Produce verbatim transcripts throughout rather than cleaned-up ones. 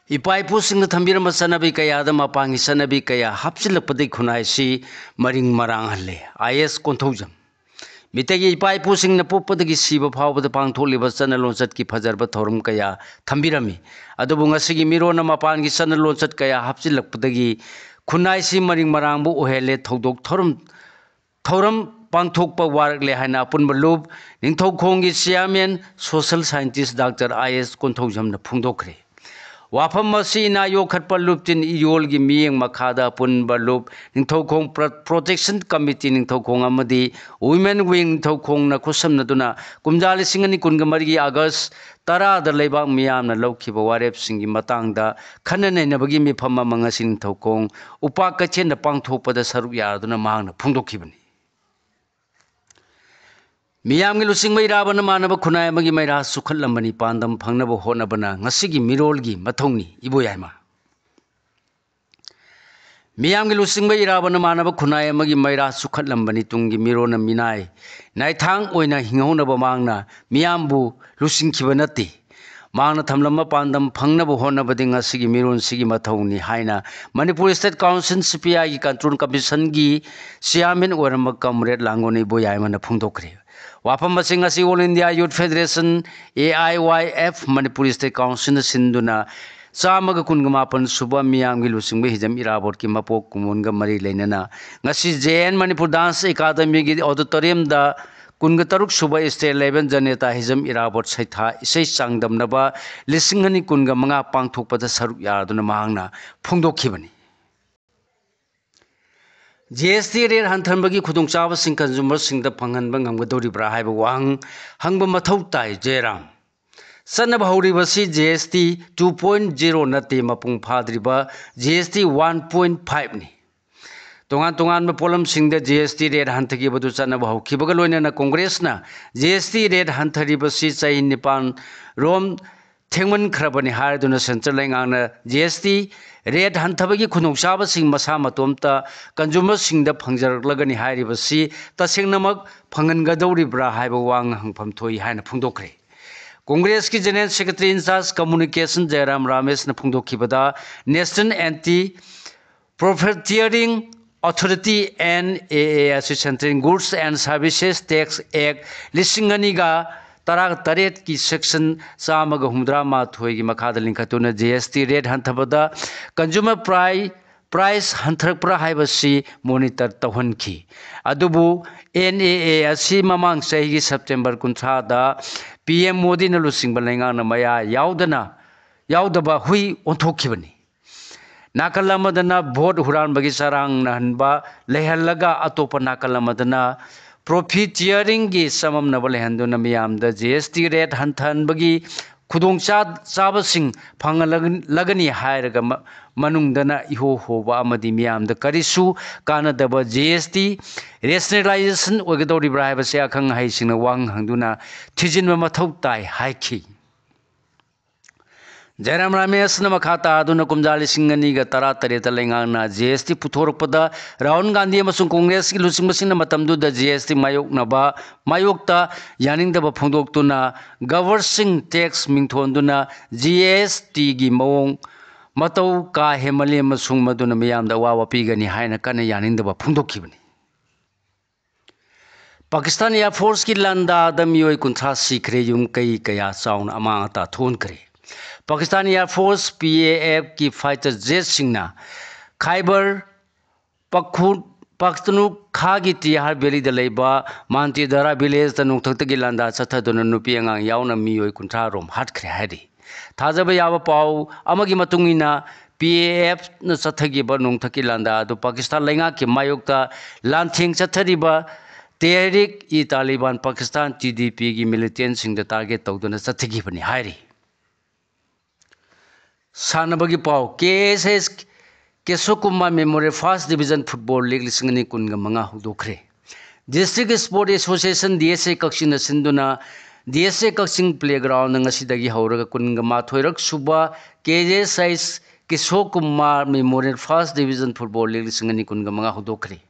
ꯏꯄꯥ ꯏꯄꯨꯁꯤꯡꯅ ꯊꯝꯕꯤꯔꯝꯕ ꯆꯠꯅꯕꯤ ꯀꯌꯥꯗ ꯃꯄꯥꯟꯒꯤ ꯆꯠꯅꯕꯤ ꯀꯌꯥ ꯍꯥꯞꯆꯤꯜꯂꯛꯄꯗꯒꯤ ꯈꯨꯟꯅꯥꯏꯁꯤ ꯃꯔꯤꯡ ꯃꯔꯥꯡ ꯍꯜꯂꯦ꯫ ꯑꯥꯏ ꯑꯦꯁ ꯀꯣꯟꯊꯧꯖꯝ꯫ ꯃꯤꯇꯩꯒꯤ ꯏꯄꯥ ꯏꯄꯨꯁꯤꯡꯅ ꯄꯣꯛꯄꯗꯒꯤ ꯁꯤꯕ ꯐꯥꯎꯕꯗ ꯄꯥꯡꯊꯣꯛꯂꯤꯕ ꯆꯠꯅ ꯂꯣꯟꯆꯠꯀꯤ ꯐꯖꯔꯕ ꯊꯧꯔꯝ ꯀꯌꯥ ꯊꯝꯕꯤꯔꯝꯃꯤ꯫ ꯑꯗꯨꯕꯨ ꯉꯁꯤꯒꯤ ꯃꯤꯔꯣꯟꯅ ꯃꯄꯥꯟꯒꯤ ꯆꯠꯅ ꯂꯣꯟꯆꯠ ꯀꯌꯥ ꯍꯥꯞꯆꯤꯜꯂꯛꯄꯗꯒꯤ ꯈꯨꯟꯅꯥꯏꯁꯤ ꯃꯔꯤꯡ ꯃꯔꯥꯡꯕ ꯑꯣꯏꯍꯜꯂꯦ꯫ ꯊꯧꯗꯣꯛ ꯊꯧꯔꯝ ꯊꯧꯔꯝ ꯄꯥꯡꯊꯣꯛꯄ ꯋꯥꯔꯛꯂꯦ ꯍꯥꯏꯅ ꯑꯄꯨꯟꯕ ꯂꯨꯞ ꯅꯤꯡꯊꯧꯈꯣꯡꯒꯤ ꯆꯤꯌꯥꯔꯃꯦꯟ ꯁꯣꯁꯦꯜ ꯁꯥꯏꯟꯇꯤꯁ ꯗꯥꯛꯇꯔ ꯑꯥꯏ ꯑꯦꯁ ꯀꯣꯟꯊꯧꯖꯝꯅ ꯐꯣꯡꯗꯣꯛꯈ꯭ꯔꯦ꯫ ꯋꯥꯐꯝ ꯑꯁꯤ ꯏꯅꯥ ꯌꯣꯛꯈꯠꯄ ꯂꯨꯞꯇꯤꯟ ꯏꯌꯣꯜꯒꯤ ꯃꯤꯠꯌꯦꯡ ꯃꯈꯥꯗ ꯑꯄꯨꯟꯕ ꯂꯨꯞ ꯅꯤꯡꯊꯧꯈꯣꯡ ꯄ꯭ꯔ-, ꯄ꯭ꯔꯣꯇꯦꯛꯁꯟ ꯀꯃꯤꯇꯤ ꯅꯤꯡꯊꯧꯈꯣꯡ ꯑꯃꯗꯤ ꯋꯨꯃꯦꯟ ꯋꯤꯡ ꯅꯤꯡꯊꯧꯈꯣꯡꯅ ꯈꯨꯠꯁꯝꯅꯗꯨꯅ ꯀꯨꯝꯖꯥ ꯂꯤꯁꯤꯡ ꯑꯅꯤ ꯀꯨꯟꯒ ꯃꯔꯤꯒꯤ ꯑꯥꯒꯁ ꯇꯔꯥꯗ ꯂꯩꯕꯥꯛ ꯃꯤꯌꯥꯝꯅ ꯂꯧꯈꯤꯕ ꯋꯥꯔꯦꯞꯁꯤꯡꯒꯤ ꯃꯇꯥꯡꯗ ꯈꯟꯅ ꯅꯩꯅꯕꯒꯤ ꯃꯤꯐꯝ ꯑꯃ ꯉꯁꯤ ꯅꯤꯡꯊꯧꯈꯣꯡ ꯎꯄꯥꯛ ꯀꯩꯊꯦꯜꯗ ꯄꯥꯡꯊꯣꯛꯄꯗ ꯁꯔꯨꯛ ꯌꯥꯗꯨꯅ ꯃꯍꯥꯛꯅ ꯐꯣꯡꯗꯣꯛꯈꯤꯕꯅꯤ꯫ ꯃꯤꯌꯥꯝꯒꯤ ꯂꯨꯆꯤꯡꯕ ꯏꯔꯥꯕꯣꯠꯅ ꯃꯥꯟꯅꯕ ꯈꯨꯟꯅꯥꯏ ꯑꯃꯒꯤ ꯃꯩꯔꯥ ꯆꯨꯈꯠꯂꯝꯕꯅꯤ꯫ ꯄꯥꯟꯗꯝ ꯐꯪꯅꯕ ꯍꯣꯠꯅꯕꯅ ꯉꯁꯤꯒꯤ ꯃꯤꯔꯣꯜꯒꯤ ꯃꯊꯧꯅꯤ꯫ ꯏꯕꯣ ꯌꯥꯏꯃ꯫ ꯃꯤꯌꯥꯝꯒꯤ ꯂꯨꯆꯤꯡꯕ ꯏꯔꯥꯕꯣꯠꯅ ꯃꯥꯟꯅꯕ ꯈꯨꯟꯅꯥꯏ ꯑꯃꯒꯤ ꯃꯩꯔꯥ ꯆꯨꯈꯠꯂꯝꯕꯅꯤ꯫ ꯇꯨꯡꯒꯤ ꯃꯤꯔꯣꯟꯅ ꯃꯤꯅꯥꯏ ꯅꯥꯏꯊꯥꯡ ꯑꯣꯏꯅ ꯍꯤꯡꯍꯧꯅꯕ ꯃꯍꯥꯛꯅ ꯃꯤꯌꯥꯝꯕꯨ ꯂꯨꯆꯤꯡꯈꯤꯕ ꯅꯠꯇꯦ꯫ ꯃꯍꯥꯛꯅ ꯊꯝꯂꯝꯕ ꯄꯥꯟꯗꯝ ꯐꯪꯅꯕ ꯍꯣꯠꯅꯕꯗꯤ ꯉꯁꯤꯒꯤ ꯃꯤꯔꯣꯟꯁꯤꯒꯤ ꯃꯊꯧꯅꯤ ꯍꯥꯏꯅ ꯃꯅꯤꯄꯨꯔ ꯁ꯭ꯇꯦꯠ ꯀꯥꯎꯟꯁꯤꯜ, ꯁꯤ ꯄꯤ ꯑꯥꯏꯒꯤ ꯀꯟꯇ꯭ꯔꯣꯜ ꯀꯃꯤꯁꯟꯒꯤ ꯆꯤꯌꯥꯔꯃꯦꯟ ꯑꯣꯏꯔꯝꯕ ꯀꯝꯔꯦꯗ ꯂꯥꯡꯒꯣꯜ ꯏꯕꯣ ꯌꯥꯏꯃꯅ ꯐꯣꯡꯗꯣꯛꯈ꯭ꯔꯦ꯫ ꯋꯥꯐꯝ ꯑꯁꯤ ꯉꯁꯤ all India youth federation, A I Y F, Manipur state ꯀꯥꯎꯟꯁꯤꯜꯅ ꯁꯤꯟꯗꯨꯅ ꯆꯥꯝꯃꯒ ꯀꯨꯟꯒ ꯃꯥꯄꯟ ꯁꯨꯕ ꯃꯤꯌꯥꯝꯒꯤ ꯂꯨꯆꯤꯡꯕ ꯍꯤꯖꯝ ꯏꯔꯥꯕꯣꯠꯀꯤ ꯃꯄꯣꯛ ꯀꯨꯝꯑꯣꯟꯒ ꯃꯔꯤ ꯂꯩꯅꯅ ꯉꯁꯤ ꯖꯦ ꯑꯦꯟ ꯃꯅꯤꯄꯨꯔ ꯗꯥꯟꯁ ꯑꯦꯀꯥꯗꯃꯤꯒꯤ ꯑꯣꯗꯤꯇꯣꯔꯤꯌꯝꯗ ꯀꯨꯟꯒ ꯇꯔꯨꯛ ꯁꯨꯕ ꯁ꯭ꯇꯦꯠ ꯂꯦꯚꯦꯜ ꯖꯅꯦꯇꯥ ꯍꯤꯖꯝ ꯏꯔꯥꯕꯣꯠ ꯁꯩꯊꯥ ꯏꯁꯩ ꯆꯥꯡꯗꯝꯅꯕ ꯂꯤꯁꯤꯡ ꯑꯅꯤ ꯀꯨꯟꯒ ꯃꯉꯥ ꯄꯥꯡꯊꯣꯛꯄꯗ ꯁꯔꯨꯛ ꯌꯥꯗꯨꯅ ꯃꯍꯥꯛꯅ ꯐꯣꯡꯗꯣꯛꯈꯤꯕꯅꯤ꯫ ꯖꯤ ꯑꯦꯁ ꯇꯤ ꯔꯦꯠ ꯍꯟꯊꯍꯟꯕꯒꯤ ꯈꯨꯗꯣꯡꯆꯥꯕꯁꯤꯡ ꯀꯟꯖꯨꯃꯔꯁꯤꯡꯗ ꯐꯪꯍꯟꯕ ꯉꯝꯒꯗꯧꯔꯤꯕ꯭ꯔꯥ ꯍꯥꯏꯕ ꯋꯥꯍꯪ ꯍꯪꯕ ꯃꯊꯧ ꯇꯥꯏ꯫ ꯖꯌꯔꯥꯝ꯫ ꯆꯠꯅꯕ ꯍꯧꯔꯤꯕꯁꯤ ꯖꯤ ꯑꯦꯁ ꯇꯤ ꯇꯨ ꯄꯣꯏꯟ ꯖꯤꯔꯣ ꯅꯠꯇꯦ, ꯃꯄꯨꯡ ꯐꯥꯗ꯭ꯔꯤꯕ ꯖꯤ ꯑꯦꯁ ꯇꯤ ꯋꯥꯟ ꯄꯣꯏꯟ ꯐꯥꯏꯚꯅꯤ꯫ ꯇꯣꯉꯥꯟ ꯇꯣꯉꯥꯟꯕ ꯄꯣꯠꯂꯝꯁꯤꯡꯗ ꯖꯤ ꯑꯦꯁ ꯇꯤ ꯔꯦꯠ ꯍꯟꯊꯈꯤꯕꯗꯨ ꯆꯠꯅꯕ ꯍꯧꯈꯤꯕꯒ ꯂꯣꯏꯅꯅ ꯀꯣꯡꯒ꯭ꯔꯦꯁꯅ ꯖꯤ ꯑꯦꯁ ꯇꯤ ꯔꯦꯠ ꯍꯟꯊꯔꯤꯕꯁꯤ ꯆꯍꯤ ꯅꯤꯄꯥꯟ ꯔꯣꯝ ꯊꯦꯡꯃꯟꯈ꯭ꯔꯕꯅꯤ ꯍꯥꯏꯗꯨꯅ ꯁꯦꯟꯇ꯭ꯔꯦꯜ ꯂꯩꯉꯥꯛꯅ ꯖꯤ ꯑꯦꯁ ꯇꯤ ꯔꯦꯠ ꯍꯟꯊꯕꯒꯤ ꯈꯨꯗꯣꯡꯆꯥꯕꯁꯤꯡ ꯃꯁꯥ ꯃꯇꯣꯝꯇ ꯀꯟꯖꯨꯃꯔꯁꯤꯡꯗ ꯐꯪꯖꯔꯛꯂꯒꯅꯤ ꯍꯥꯏꯔꯤꯕꯁꯤ ꯇꯁꯦꯡꯅꯃꯛ ꯐꯪꯍꯟꯒꯗꯧꯔꯤꯕ꯭ꯔꯥ ꯍꯥꯏꯕ ꯋꯥ ꯍꯪꯐꯝ ꯊꯣꯛꯏ ꯍꯥꯏꯅ ꯐꯣꯡꯗꯣꯛꯈ꯭ꯔꯦ꯫ ꯀꯣꯡꯒ꯭ꯔꯦꯁꯀꯤ General Secretary in charge Communication ꯖꯌꯔꯥꯝ ꯔꯥꯃꯦꯁꯅ ꯐꯣꯡꯗꯣꯛꯈꯤꯕꯗ, National Anti Profiteering Authority, N A A, ꯑꯁꯤ Central Goods and Services Tax Act ꯂꯤꯁꯤꯡ ꯑꯅꯤꯒ ꯇꯔꯥ ꯇꯔꯦꯠꯀꯤ section ꯆꯥꯝꯃꯒ ꯍꯨꯝꯐꯨꯇꯔꯥ ꯃꯥꯊꯣꯏꯒꯤ ꯃꯈꯥꯗ ꯂꯤꯡꯈꯠꯇꯨꯅ G S T rate ꯍꯟꯊꯕꯗ consumer price price ꯍꯟꯊꯔꯛꯄ꯭ꯔꯥ ꯍꯥꯏꯕꯁꯤ monitor ꯇꯧꯍꯟꯈꯤ꯫ ꯑꯗꯨꯕꯨ N A A ꯑꯁꯤ ꯃꯃꯥꯡ ꯆꯍꯤꯒꯤ September ꯀꯨꯟꯊ꯭ꯔꯥꯗ P M ꯃꯣꯗꯤꯅ ꯂꯨꯆꯤꯡꯕ ꯂꯩꯉꯥꯛꯅ ꯃꯌꯥ ꯌꯥꯎꯗꯅ, ꯌꯥꯎꯗꯕ ꯍꯨꯏ ꯑꯣꯟꯊꯣꯛꯈꯤꯕꯅꯤ꯫ ꯅꯥꯀꯜ ꯑꯃꯗꯅ vote ꯍꯨꯔꯥꯟꯕꯒꯤ ꯆꯔꯥꯡꯅꯍꯟꯕ ꯂꯩꯍꯜꯂꯒ, ꯑꯇꯣꯞꯄ ꯅꯥꯀꯜ ꯑꯃꯗꯅ profiteeringꯒꯤ ꯆꯃꯝꯅꯕ ꯂꯩꯍꯟꯗꯨꯅ ꯃꯤꯌꯥꯝꯗ G S T rate ꯍꯟꯊꯍꯟꯕꯒꯤ ꯈꯨꯗꯣꯡ ꯆꯥ-, ꯆꯥꯕꯁꯤꯡ ꯐꯪꯍꯜꯂꯒꯅꯤ ꯍꯥꯏꯔꯒ ꯃ-, ꯃꯅꯨꯡꯗꯅ ꯏꯍꯣ ꯍꯣꯕ ꯑꯃꯗꯤ ꯃꯤꯌꯥꯝꯗ ꯀꯔꯤꯁꯨ ꯀꯥꯟꯅꯗꯕ G S T rationalization ꯑꯣꯏꯒꯗꯧꯔꯤꯕ꯭ꯔꯥ ꯍꯥꯏꯕꯁꯤ ꯑꯈꯪ ꯑꯍꯩꯁꯤꯡꯅ ꯋꯥꯍꯪ ꯍꯪꯗꯨꯅ ꯊꯤꯖꯤꯟꯕ ꯃꯊꯧ ꯇꯥꯏ ꯍꯥꯏꯈꯤ꯫ ꯖꯌꯔꯥꯝ ꯔꯥꯃꯦꯁꯅ ꯃꯈꯥ ꯇꯥꯗꯨꯅ ꯀꯨꯝꯖꯥ ꯂꯤꯁꯤꯡ ꯑꯅꯤꯒ ꯇꯔꯥ ꯇꯔꯦꯠꯇ ꯂꯩꯉꯥꯛꯅ G S T ꯄꯨꯊꯣꯔꯛꯄꯗ Rahul Gandhi ꯑꯃꯁꯨꯡ ꯀꯣꯡꯒ꯭ꯔꯦꯁꯀꯤ ꯂꯨꯆꯤꯡꯕꯁꯤꯡꯅ ꯃꯇꯝꯗꯨꯗ G S T ꯃꯥꯌꯣꯛꯅꯕ, ꯃꯥꯌꯣꯛꯇ ꯌꯥꯅꯤꯡꯗꯕ ꯐꯣꯡꯗꯣꯛꯇꯨꯅ ꯒꯕꯔꯁꯤꯡ tax ꯃꯤꯡꯊꯣꯟꯗꯨꯅ G S Tꯒꯤ ꯃꯑꯣꯡ ꯃꯇꯧ ꯀꯥ ꯍꯦꯟꯃꯜꯂꯤ ꯑꯃꯁꯨꯡ ꯃꯗꯨꯅ ꯃꯤꯌꯥꯝꯗ ꯑꯋꯥꯕ ꯄꯤꯒꯅꯤ ꯍꯥꯏꯅ ꯀꯟꯅ ꯌꯥꯅꯤꯡꯗꯕ ꯐꯣꯡꯗꯣꯛꯈꯤꯕꯅꯤ꯫ ꯄꯥꯀꯤꯁꯇꯥꯟ Air Forceꯀꯤ ꯂꯥꯟꯗꯥꯗ ꯃꯤꯑꯣꯏ ꯀꯨꯟꯊ꯭ꯔꯥ ꯁꯤꯈ꯭ꯔꯦ, ꯌꯨꯝ ꯀꯩ ꯀꯌꯥ ꯆꯥꯎꯅ ꯑꯃꯥꯡ ꯑꯇꯥ ꯊꯣꯛꯍꯟꯈ꯭ꯔꯦ꯫ Pakistan Air Force, P A Fꯀꯤ fighter jetꯁꯤꯡꯅ ꯈꯥꯏꯕꯔ ꯄꯈꯨ-, ꯄꯈꯇꯨꯅꯨꯈꯥꯒꯤ ꯇꯤꯍꯥꯔ ꯚꯦꯂꯤꯗ ꯂꯩꯕ ꯃꯥꯟꯇꯤꯗꯥꯔꯥ villageꯇ ꯅꯣꯡꯊꯛꯇꯒꯤ ꯂꯥꯟꯗꯥ ꯆꯠꯊꯗꯨꯅ ꯅꯨꯄꯤ ꯑꯉꯥꯡ ꯌꯥꯎꯅ ꯃꯤꯑꯣꯏ ꯀꯨꯟꯊ꯭ꯔꯥ ꯔꯣꯝ ꯍꯥꯠꯈ꯭ꯔꯦ ꯍꯥꯏꯔꯤ꯫ ꯊꯥꯖꯕ ꯌꯥꯕ ꯄꯥꯎ ꯑꯃꯒꯤ ꯃꯇꯨꯡ ꯏꯟꯅ, P A Fꯅ ꯆꯠꯊꯈꯤꯕ ꯅꯣꯡꯊꯛꯀꯤ ꯂꯥꯟꯗꯥ ꯑꯗꯨ ꯄꯥꯀꯤꯁꯇꯥꯟ ꯂꯩꯉꯥꯛꯀꯤ ꯃꯥꯌꯣꯛꯇ ꯂꯥꯟꯊꯦꯡ ꯆꯠꯊꯔꯤꯕ ꯇꯦꯍꯔꯤꯛ-ꯏ-ꯇꯥꯂꯤꯕꯥꯟ ꯄꯥꯀꯤꯁꯇꯥꯟ, T T Pꯒꯤ militantꯁꯤꯡꯗ target ꯇꯧꯗꯨꯅ ꯆꯠꯊꯈꯤꯕꯅꯤ ꯍꯥꯏꯔꯤ꯫ ꯁꯥꯟꯅꯕꯒꯤ ꯄꯥꯎ, K S S ꯀꯦꯁꯣ Kumar Memorial First Division Football League ꯂꯤꯁꯤꯡ ꯑꯅꯤ ꯀꯨꯟꯒ ꯃꯉꯥ ꯍꯧꯗꯣꯛꯈ꯭ꯔꯦ꯫ District Sport Association, D S A ꯀꯛꯆꯤꯡꯅ ꯁꯤꯟꯗꯨꯅ D S A ꯀꯛꯆꯤꯡ playgroundꯗ ꯉꯁꯤꯗꯒꯤ ꯍꯧꯔꯒ ꯀꯨꯟꯒ ꯃꯥꯊꯣꯏꯔꯛ ꯁꯨꯕ K S S ꯀꯤꯁꯣ Kumar Memorial First Division Football League ꯂꯤꯁꯤꯡ ꯑꯅꯤ ꯀꯨꯟꯒ ꯃꯉꯥ ꯍꯧꯗꯣꯛꯈ꯭ꯔꯦ꯫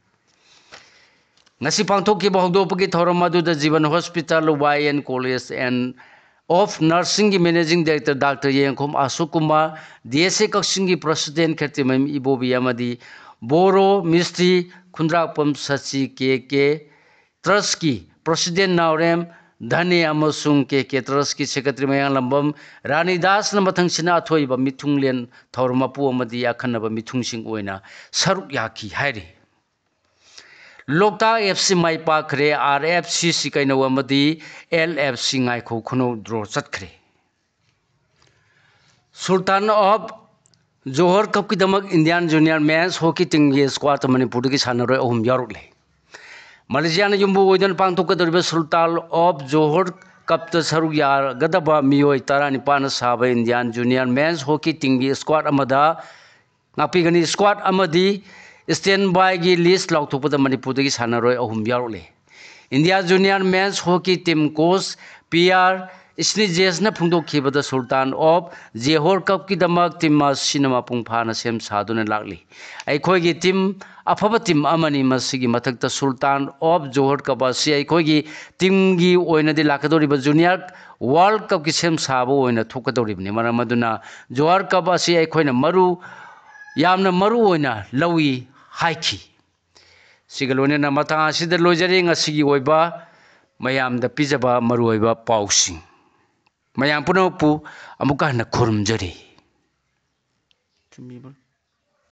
ꯉꯁꯤ ꯄꯥꯡꯊꯣꯛꯈꯤꯕ ꯍꯧꯗꯣꯛꯄꯒꯤ ꯊꯧꯔꯝ ꯑꯗꯨꯗ Jeevan Hospital, Y N College and of ꯅꯔꯁꯤꯡꯒꯤ managing director doctor Yengkhom Ashok Kumar, D S ꯑꯦ ꯀꯛꯆꯤꯡꯒꯤ ꯄ꯭ꯔꯁꯤꯗꯦꯟ ꯈꯦꯇ꯭ꯔꯤꯃꯌꯨꯝ ꯏꯕꯣꯕꯤ ꯑꯃꯗꯤ ꯕꯣꯔꯣ ꯃꯤꯁꯇ꯭ꯔꯤ ꯈꯨꯟꯗ꯭ꯔꯥꯛꯄꯝ ꯁꯆꯤ ꯀꯦ ꯀꯦ ꯇ꯭ꯔꯁꯀꯤ ꯄ꯭ꯔꯁꯤꯗꯦꯟ ꯅꯥꯎꯔꯦꯝ ꯙꯅꯦ ꯑꯃꯁꯨꯡ ꯀꯦ ꯀꯦ ꯇ꯭ꯔꯁꯀꯤ ꯁꯦꯀ꯭ꯔꯦꯇꯔꯤ ꯃꯌꯥꯡꯂꯝꯕꯝ ꯔꯥꯅꯤ ꯗꯥꯁꯅ ꯃꯊꯪꯁꯤꯠꯅ ꯑꯊꯣꯏꯕ ꯃꯤꯊꯨꯡꯂꯦꯟ ꯊꯧꯔꯝ ꯃꯄꯨ ꯑꯃꯗꯤ ꯑꯈꯟꯅꯕ ꯃꯤꯊꯨꯡꯁꯤꯡ ꯑꯣꯏꯅ ꯁꯔꯨꯛ ꯌꯥꯈꯤ ꯍꯥꯏꯔꯤ꯫ ꯂꯣꯛꯇꯥꯛ ꯑꯦꯐ ꯁꯤ ꯃꯥꯏ ꯄꯥꯛꯈ꯭ꯔꯦ, ꯑꯥꯔ ꯑꯦꯐ ꯁꯤ ꯁꯤ ꯀꯩꯅꯧ ꯑꯃꯗꯤ ꯑꯦꯜ ꯑꯦꯐ ꯁꯤ ꯉꯥꯏꯈꯧ ꯈꯨꯅꯧ ꯗ꯭ꯔꯣ ꯆꯠꯈ꯭ꯔꯦ꯫ ꯁꯨꯜꯇꯥꯟ of ꯖꯣꯍꯣꯔ ꯀꯞꯀꯤꯗꯃꯛ Indian junior men's hockey ꯇꯤꯝꯒꯤ ꯁ꯭ꯀ꯭ꯋꯥꯠꯇ ꯃꯅꯤꯄꯨꯔꯗꯒꯤ ꯁꯥꯟꯅꯔꯣꯏ ꯑꯍꯨꯝ ꯌꯥꯎꯔꯛꯂꯦ꯫ ꯃꯂꯦꯁꯤꯌꯥꯅ ꯌꯨꯝꯕꯨ ꯑꯣꯏꯗꯨꯅ ꯄꯥꯡꯊꯣꯛꯀꯗꯧꯔꯤꯕ ꯁꯨꯜꯇꯥꯟ ꯑꯣꯐ ꯖꯣꯍꯣꯔ ꯀꯞꯇ ꯁꯔꯨꯛ ꯌꯥꯒꯗꯕ ꯃꯤꯑꯣꯏ ꯇꯔꯥꯅꯤꯄꯥꯟꯅ ꯁꯥꯕ ꯏꯟꯗꯤꯌꯥꯟ ꯖꯨꯅꯤꯌꯔ ꯃꯦꯟꯁ ꯍꯣꯀꯤ ꯇꯤꯝꯒꯤ ꯁ꯭ꯀ꯭ꯋꯥꯠ ꯑꯃꯗ ꯉꯥꯛꯄꯤꯒꯅꯤ꯫ ꯁ꯭ꯀ꯭ꯋꯥꯠ ꯑꯃꯗꯤ ꯁ꯭ꯇꯦꯟ ꯕꯥꯏꯒꯤ ꯂꯤꯁ ꯂꯥꯎꯊꯣꯛꯄꯗ ꯃꯅꯤꯄꯨꯔꯗꯒꯤ ꯁꯥꯟꯅꯔꯣꯏ ꯑꯍꯨꯝ ꯌꯥꯎꯔꯛꯂꯦ꯫ India junior men's hockey team coach P R ꯏꯁꯅꯤꯖꯦꯁꯅ ꯐꯣꯡꯗꯣꯛꯈꯤꯕꯗ ꯁꯨꯜꯇꯥꯟ ꯑꯣꯐ ꯖꯦꯍꯣꯔ ꯀꯞꯀꯤꯗꯃꯛ ꯇꯤꯝ ꯑꯁꯤꯅ ꯃꯄꯨꯡ ꯐꯥꯅ ꯁꯦꯝ ꯁꯥꯗꯨꯅ ꯂꯥꯛꯂꯤ꯫ ꯑꯩꯈꯣꯏꯒꯤ ꯇꯤꯝ ꯑꯐꯕ ꯇꯤꯝ ꯑꯃꯅꯤ꯫ ꯃꯁꯤꯒꯤ ꯃꯊꯛꯇ ꯁꯨꯜꯇꯥꯟ ꯑꯣꯐ ꯖꯣꯍꯣꯔ ꯀꯞ ꯑꯁꯤ ꯑꯩꯈꯣꯏꯒꯤ ꯇꯤꯝꯒꯤ ꯑꯣꯏꯅꯗꯤ ꯂꯥꯛꯀꯗꯧꯔꯤꯕ ꯖꯨꯅꯤꯌꯔ ꯋꯥꯔꯜ ꯀꯞꯀꯤ ꯁꯦꯝ ꯁꯥꯕ ꯑꯣꯏꯅ ꯊꯣꯛꯀꯗꯧꯔꯤꯕꯅꯤ꯫ ꯃꯔꯝ ꯑꯗꯨꯅ ꯖꯣꯍꯣꯔ ꯀꯞ ꯑꯁꯤ ꯑꯩꯈꯣꯏꯅ ꯃꯔꯨ ꯌꯥꯝꯅ ꯃꯔꯨ ꯑꯣꯏꯅ ꯂꯧꯏ ꯍꯥꯏꯈꯤ꯫ ꯁꯤꯒ ꯂꯣꯏꯅꯅ ꯃꯇꯥꯡ ꯑꯁꯤꯗ ꯂꯣꯏꯖꯔꯦ ꯉꯁꯤꯒꯤ ꯑꯣꯏꯕ ꯃꯌꯥꯝꯗ ꯄꯤꯖꯕ ꯃꯔꯨꯑꯣꯏꯕ ꯄꯥꯎꯁꯤꯡ꯫ ꯃꯌꯥꯝ ꯄꯨꯝꯅꯃꯛꯄꯨ ꯑꯃꯨꯛꯀ ꯍꯟꯅ ꯈꯨꯔꯨꯝꯖꯔꯤ꯫ ꯆꯨꯝꯃꯤꯕ꯭ꯔꯥ?